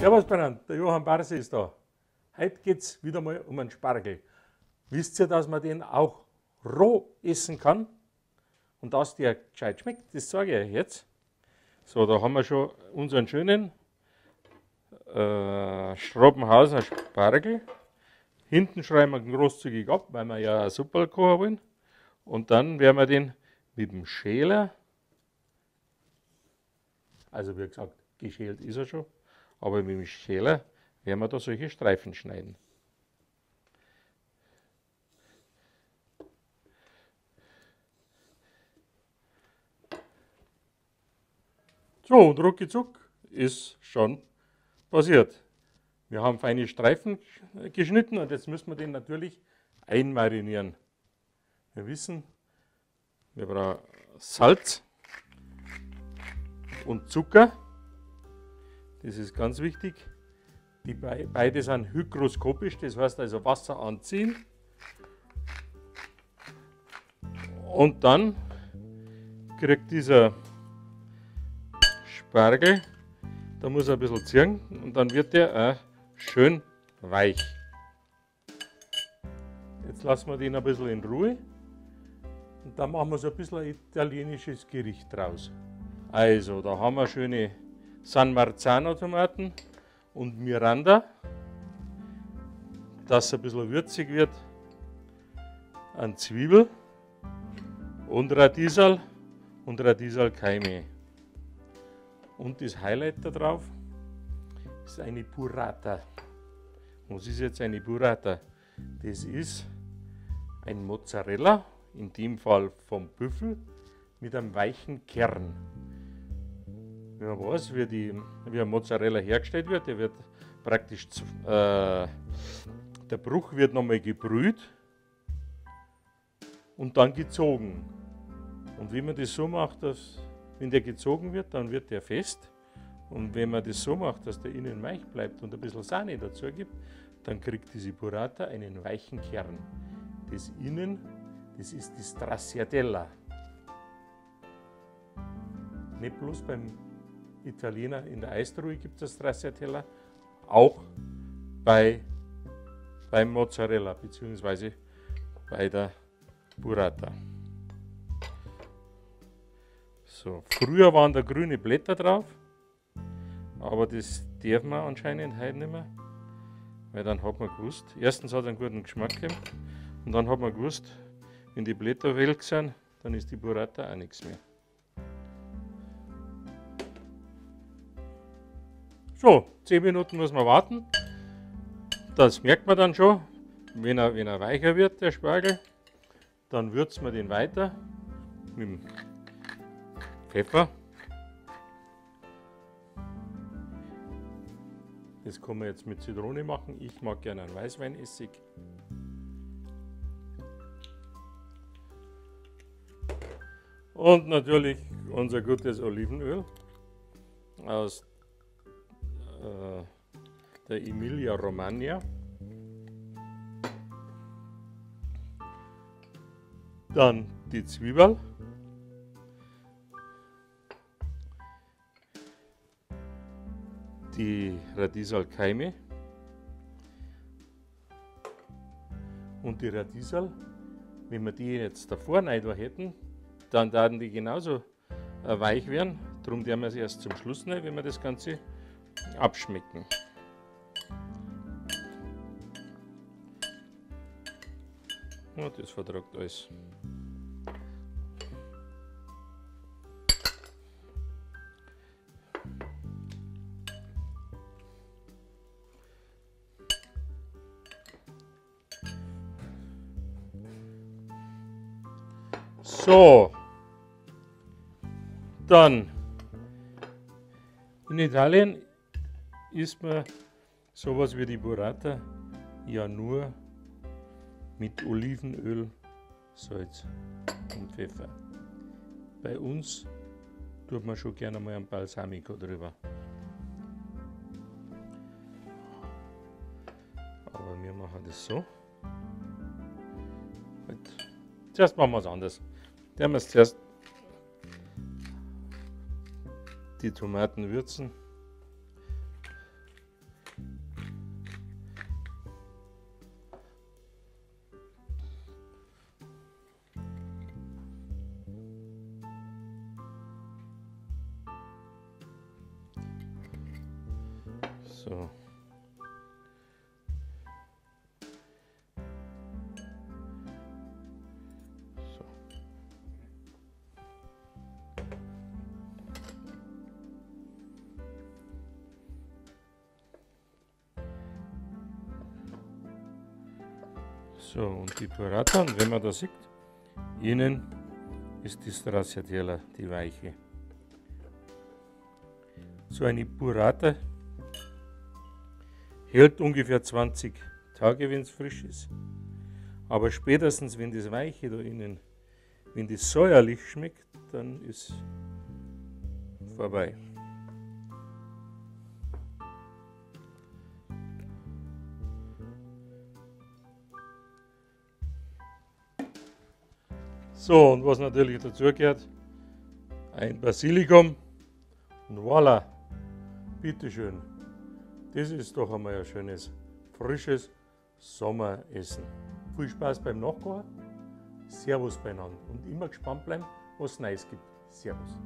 Servus beieinander, der Johann Barsi ist da. Heute geht es wieder mal um einen Spargel. Wisst ihr, dass man den auch roh essen kann? Und dass der gescheit schmeckt, das zeige ich euch jetzt. So, da haben wir schon unseren schönen Schrobenhauser Spargel. Hinten schreiben wir großzügig ab, weil wir ja eine Suppe kochen wollen. Und dann werden wir den mit dem Schäler, also wie gesagt, geschält ist er schon, aber mit dem Schäler werden wir da solche Streifen schneiden. So, und rucki zuck ist schon passiert. Wir haben feine Streifen geschnitten und jetzt müssen wir den natürlich einmarinieren. Wir wissen, wir brauchen Salz und Zucker. Das ist ganz wichtig. Die beide sind hygroskopisch, das heißt also Wasser anziehen. Und dann kriegt dieser Spargel, da muss er ein bisschen ziehen und dann wird der auch schön weich. Jetzt lassen wir den ein bisschen in Ruhe und dann machen wir so ein bisschen ein italienisches Gericht draus. Also, da haben wir schöne San Marzano Tomaten und Miranda, dass es ein bisschen würzig wird, an Zwiebel und Radieserl und Radieserlkeime. Und das Highlight da drauf ist eine Burrata. Was ist jetzt eine Burrata? Das ist ein Mozzarella, in dem Fall vom Büffel, mit einem weichen Kern. Wenn man weiß, wie ein Mozzarella hergestellt wird, der wird praktisch, der Bruch wird nochmal gebrüht und dann gezogen. Und wie man das so macht, dass, wenn der gezogen wird, dann wird der fest. Und wenn man das so macht, dass der innen weich bleibt und ein bisschen Sahne dazu gibt, dann kriegt diese Burrata einen weichen Kern. Das innen, das ist die Stracciatella. Nicht bloß beim Italiener in der Eistruhe gibt es das Stracciatella, auch beim Mozzarella bzw. bei der Burrata. So, früher waren da grüne Blätter drauf, aber das darf man anscheinend heute nicht mehr, weil dann hat man gewusst, erstens hat es einen guten Geschmack gegeben und dann hat man gewusst, wenn die Blätter welk sind, dann ist die Burrata auch nichts mehr. So, 10 Minuten muss man warten. Das merkt man dann schon, wenn er weicher wird, der Spargel. Dann würzen wir den weiter mit dem Pfeffer. Das kann man jetzt mit Zitrone machen. Ich mag gerne einen Weißweinessig. Und natürlich unser gutes Olivenöl aus der Emilia Romagna. Dann die Zwiebel. Die Radieserlkeime. Und die Radieserl, wenn wir die jetzt davor rein hätten, dann würden die genauso weich werden. Darum werden wir sie erst zum Schluss rein, wenn wir das Ganze abschmecken. Ja, das vertragt alles. So, dann in Italien isst man sowas wie die Burrata ja nur mit Olivenöl, Salz und Pfeffer. Bei uns tut man schon gerne mal einen Balsamico drüber. Aber wir machen das so. Zuerst machen wir es anders. Wir zuerst die Tomaten würzen. So. So. So, und die Burrata, und wenn man da sieht, innen ist die Stracciatella, die weiche. So eine Burrata hält ungefähr 20 Tage, wenn es frisch ist. Aber spätestens, wenn das Weiche da innen, wenn das säuerlich schmeckt, dann ist vorbei. So, und was natürlich dazu gehört, ein Basilikum und voilà, bitteschön. Das ist doch einmal ein schönes, frisches Sommeressen. Viel Spaß beim Nachkochen, Servus beieinander und immer gespannt bleiben, was es Neues gibt. Servus.